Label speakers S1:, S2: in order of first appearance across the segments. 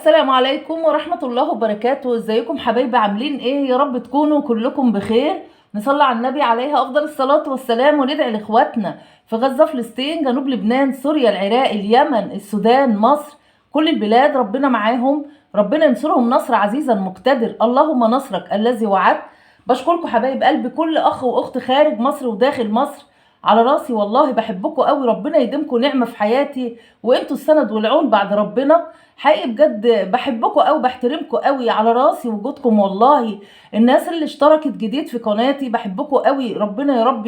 S1: السلام عليكم ورحمة الله وبركاته. ازيكم حبايبي؟ عاملين ايه؟ يا رب تكونوا كلكم بخير. نصلي على النبي عليها افضل الصلاة والسلام، وندعي لاخواتنا في غزة، فلسطين، جنوب لبنان، سوريا، العراق، اليمن، السودان، مصر، كل البلاد. ربنا معاهم، ربنا ينصرهم نصر عزيزا مقتدر. اللهم نصرك الذي وعدت. بشكركم حبايب قلبي، كل اخ واخت خارج مصر وداخل مصر على راسي، والله بحبكم قوي. ربنا يديمكم نعمة في حياتي، وانتوا السند والعون بعد ربنا. حقيقي بجد بحبكم قوي، بحترمكم قوي، على راسي وجودكم والله. الناس اللي اشتركت جديد في قناتي بحبكم قوي، ربنا يا رب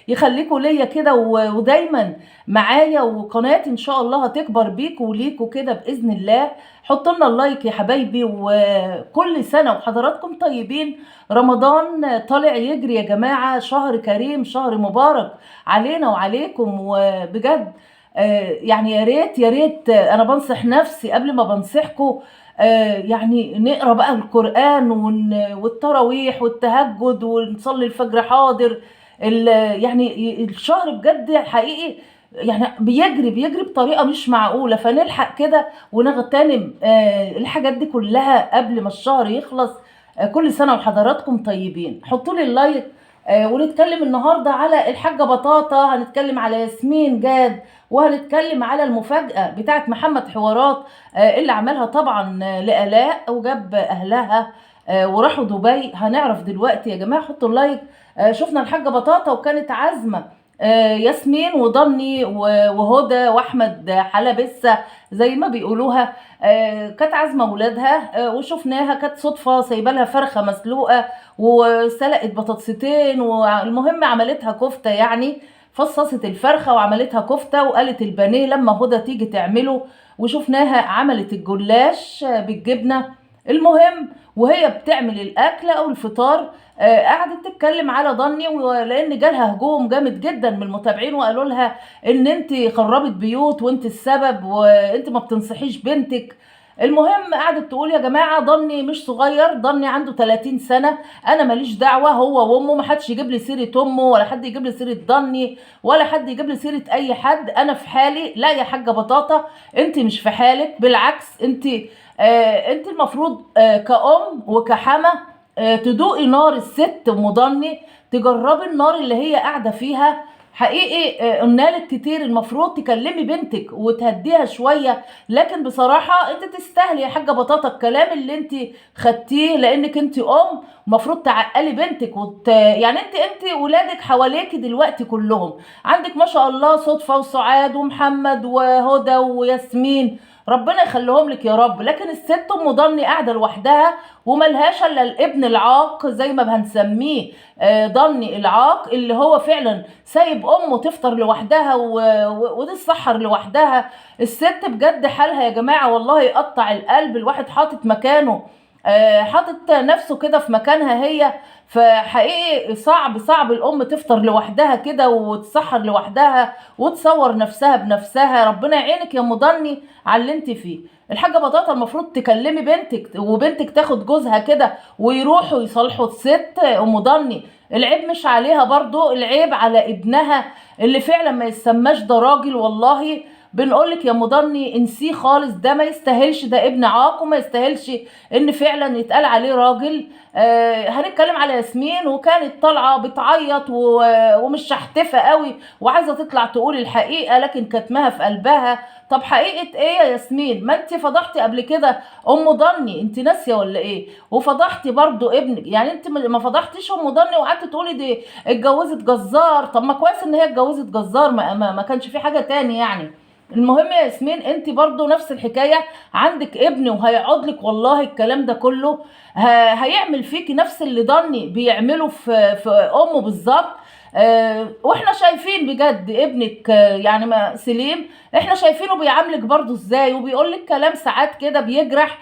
S1: يخليكم ليا كده ودايما معايا، وقناتي ان شاء الله هتكبر بيكم وليكم كده باذن الله. حطوا لنا ال like يا حبايبي، وكل سنة وحضراتكم طيبين. رمضان طالع يجري يا جماعه، شهر كريم، شهر مبارك علينا وعليكم. وبجد يعني يا ريت يا ريت، انا بنصح نفسي قبل ما بنصحكم، يعني نقرا بقى القرآن والتراويح والتهجد، ونصلي الفجر حاضر. يعني الشهر بجد حقيقي يعني بيجري بيجري بطريقة مش معقولة، فنلحق كده ونغتنم الحاجات دي كلها قبل ما الشهر يخلص. كل سنة وحضراتكم طيبين. حطوا لي ال like. ونتكلم النهارده على الحاجة بطاطا، هنتكلم على ياسمين جاد، وهنتكلم على المفاجأة بتاعت محمد حوارات، اللي عملها طبعا لآلاء وجاب أهلها وراحوا دبي. هنعرف دلوقتي يا جماعة، حطوا ال like. شفنا الحاجة بطاطا وكانت عازمة ياسمين وضني وهدى واحمد حلبسة زي ما بيقولوها، كانت عازمة ولادها. وشفناها كانت صدفة سايبه لها فرخة مسلوقة وسلقت بطاطستين، والمهم عملتها كفته، يعني فصصت الفرخه وعملتها كفته وقالت البانيه لما هدى تيجي تعمله. وشفناها عملت الجلاش بالجبنه. المهم وهي بتعمل الاكل او الفطار، قعدت تتكلم على ضني، ولان جالها هجوم جامد جدا من المتابعين وقالوا لها ان انت خربت بيوت وانت السبب وانت ما بتنصحيش بنتك. المهم قعدت تقول يا جماعة ضني مش صغير، ضني عنده 30 سنة، انا ماليش دعوه، هو وامه، ما حدش يجيب لي سيره امه ولا حد يجيب لي سيره ضني ولا حد يجيب لي سيره اي حد، انا في حالي. لا يا حاجة بطاطا، انت مش في حالك، بالعكس انت انت المفروض كأم وكحمة تدوقي نار الست ام ضني، تجربي النار اللي هي قاعدة فيها. حقيقي قلنا لك كتير المفروض تكلمي بنتك وتهديها شوية، لكن بصراحة انت تستاهلي يا حاجة بطاطا الكلام اللي انت خدتيه، لانك انت ام المفروض تعقلي بنتك يعني انت ولادك حواليكي دلوقتي كلهم عندك ما شاء الله، صدفة وسعاد ومحمد وهدى وياسمين، ربنا يخليهم لك يا رب. لكن الست ام ضني قاعدة لوحدها وملهاش الا الابن العاق زي ما هنسميه، ضني العاق اللي هو فعلا سايب امه تفطر لوحدها وتتسحر لوحدها. الست بجد حالها يا جماعة والله يقطع القلب، الواحد حاطط مكانه، حاطط نفسه كده في مكانها هي. فحقيقي صعب صعب الام تفطر لوحدها كده وتسحر لوحدها وتصور نفسها بنفسها. ربنا يعينك يا ام ضني على اللي انت فيه. الحاجة بطاطا المفروض تكلمي بنتك، وبنتك تاخد جوزها كده ويروحوا يصالحوا الست ام ضني. العيب مش عليها برضو، العيب على ابنها اللي فعلا ما يسماش ده راجل. والله بنقولك يا مضني انسيه خالص، ده ما يستاهلش، ده ابن عاق وما يستاهلش ان فعلا يتقال عليه راجل. هنتكلم على ياسمين، وكانت طالعه بتعيط ومش شحتفه قوي وعايزه تطلع تقول الحقيقة، لكن كتمها في قلبها. طب حقيقة ايه يا ياسمين؟ ما انت فضحتي قبل كده ام ضني، انت ناسيه ولا ايه؟ وفضحتي برضو ابنك، يعني انت ما فضحتيش ام ضني وقعدتي تقولي دي اتجوزت جزار. طب ما كويس ان هي اتجوزت جزار، ما كانش في حاجة تاني يعني. المهم يا ياسمين انت برضو نفس الحكاية، عندك ابن وهيقعد لك والله الكلام ده كله، هيعمل فيكي نفس اللي ضني بيعمله في امه بالظبط. واحنا شايفين بجد ابنك، يعني ما سليم، احنا شايفينه بيعاملك برضو ازاي وبيقول لك كلام ساعات كده بيجرح،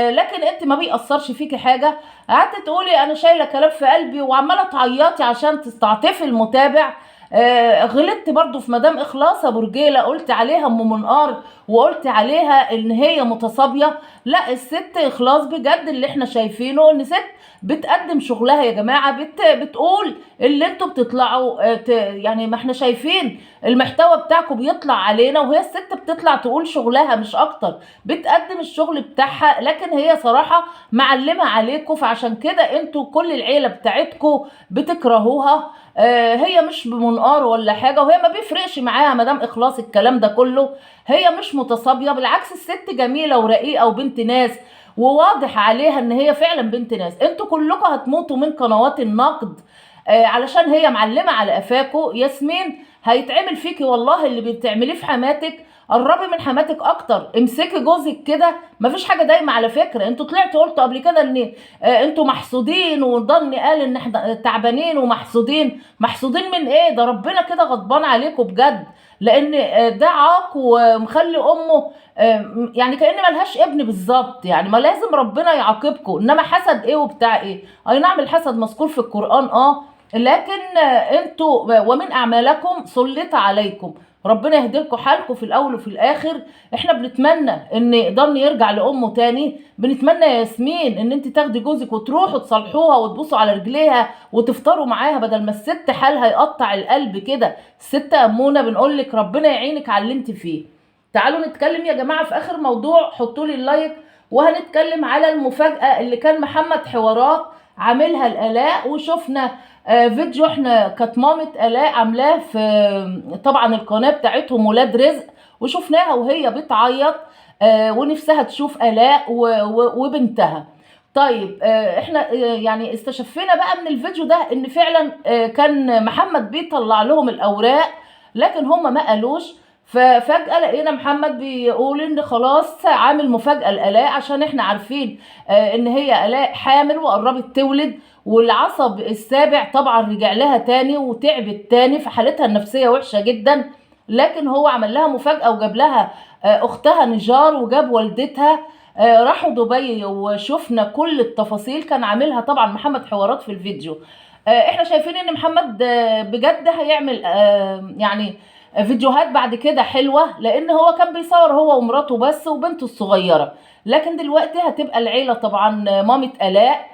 S1: لكن انت ما بيأثرش فيكي حاجة. قعدت تقولي انا شايله كلام في قلبي وعماله تعيطي عشان تستعطفي المتابع. غلطت برضو في مدام اخلاص ابو رجيله، قلت عليها ام منقار وقلت عليها ان هي متصابيه. لا، الست اخلاص بجد اللي احنا شايفينه ان ست بتقدم شغلها يا جماعة، بتقول اللي انتوا بتطلعوا يعني ما احنا شايفين المحتوى بتاعكم بيطلع علينا، وهي الست بتطلع تقول شغلها مش اكتر، بتقدم الشغل بتاعها. لكن هي صراحة معلمه عليكم، فعشان كده انتوا كل العيلة بتاعتكم بتكرهوها. هي مش بمنقار ولا حاجة، وهي ما بيفرقش معاها مدام اخلاص الكلام ده كله، هي مش متصابيه، بالعكس الست جميلة ورقيقه وبنت ناس، وواضح عليها ان هي فعلا بنت ناس. انتوا كلكم هتموتوا من قنوات النقد علشان هي معلمه على قفاكوا. ياسمين هيتعمل فيكي والله اللي بتعمليه في حماتك، قربي من حماتك اكتر، امسكي جوزك كده، مفيش حاجة دايما على فكرة. انتوا طلعتوا قلتوا قبل كده ان انتوا محسودين، وضني قال ان احنا تعبانين ومحسودين. محسودين من ايه؟ ده ربنا كده غضبان عليكم بجد، لان ده عاق ومخلي امه يعني كأن ملهاش ابن بالظبط، يعني ما لازم ربنا يعاقبكم. انما حسد ايه وبتاع ايه؟ اي نعم الحسد مذكور في القرآن لكن انتوا ومن اعمالكم سلط عليكم. ربنا يهديلكم حالكم في الاول وفي الاخر. احنا بنتمنى ان ضن يرجع لامه تاني، بنتمنى يا ياسمين ان انت تاخدي جوزك وتروحوا تصالحوها وتبوسوا على رجليها وتفطروا معاها، بدل ما الست حالها يقطع القلب كده. الست امونه بنقول لك ربنا يعينك على اللي انت فيه. تعالوا نتكلم يا جماعة في اخر موضوع، حطوا لي اللايك، وهنتكلم على المفاجاة اللي كان محمد حوارات عاملها لآلاء. وشفنا فيديو احنا كانت مامة آلاء عاملاه في طبعا القناة بتاعتهم ولاد رزق، وشفناها وهي بتعيط ونفسها تشوف آلاء وبنتها. طيب احنا يعني استشفينا بقى من الفيديو ده ان فعلا كان محمد بيطلع لهم الاوراق، لكن هما ما قالوش. ففجأة لقينا محمد بيقول ان خلاص عامل مفاجأة لآلاء، عشان احنا عارفين ان هي آلاء حامل وقربت تولد، والعصب السابع طبعا رجع لها تاني وتعبت تاني، فحالتها النفسية وحشة جدا. لكن هو عمل لها مفاجأة وجاب لها اختها نجار وجاب والدتها، راحوا دبي وشفنا كل التفاصيل كان عاملها طبعا محمد حوارات في الفيديو. احنا شايفين ان محمد بجد هيعمل يعني فيديوهات بعد كده حلوة، لان هو كان بيصور هو ومراته بس وبنته الصغيرة، لكن دلوقتي هتبقى العيلة طبعا مامة آلاء.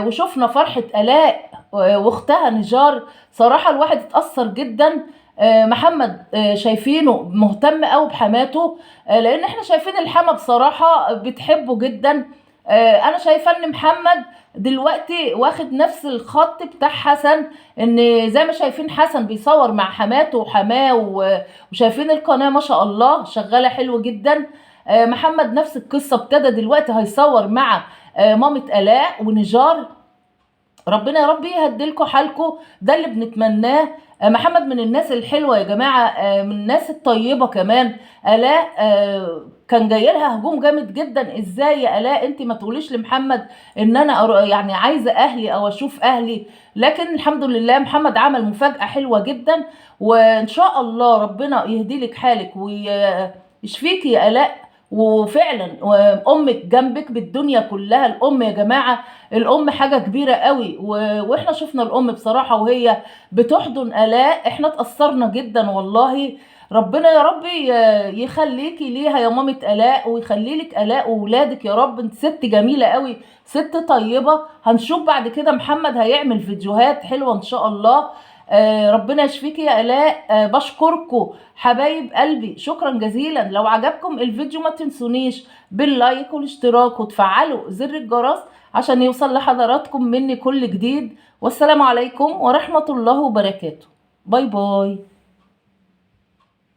S1: وشفنا فرحة آلاء واختها نجار، صراحة الواحد اتأثر جدا. محمد شايفينه مهتم قوي بحماته، لان احنا شايفين الحما بصراحة بتحبه جدا. انا شايفة ان محمد دلوقتي واخد نفس الخط بتاع حسن، ان زي ما شايفين حسن بيصور مع حماته وحماه، وشايفين القناة ما شاء الله شغالة حلو جدا. محمد نفس القصة، ابتدى دلوقتي هيصور مع مامة آلاء ونجار. ربنا يا رب يهدلكوا حالكوا، ده اللي بنتمناه. محمد من الناس الحلوة يا جماعة، من الناس الطيبة كمان. آلاء كان جاي لها هجوم جامد جدا، ازاي يا آلاء انت ما تقوليش لمحمد ان انا يعني عايزة اهلي او اشوف اهلي. لكن الحمد لله محمد عمل مفاجأة حلوة جدا، وان شاء الله ربنا يهدي لك حالك ويشفيكي يا آلاء. وفعلا امك جنبك بالدنيا كلها. الام يا جماعة، الام حاجة كبيرة قوي، واحنا شفنا الام بصراحة وهي بتحضن آلاء، احنا اتأثرنا جدا والله. ربنا يا رب يخليكي ليها يا مامة آلاء، ويخلي لك آلاء وولادك يا رب. انت ست جميلة قوي، ست طيبة. هنشوف بعد كده محمد هيعمل فيديوهات حلوة ان شاء الله. ربنا يشفيكي يا آلاء. بشكركم حبايب قلبي، شكرا جزيلا. لو عجبكم الفيديو ما تنسونيش باللايك والاشتراك، وتفعلوا زر الجرس عشان يوصل لحضراتكم مني كل جديد. والسلام عليكم ورحمة الله وبركاته. bye bye.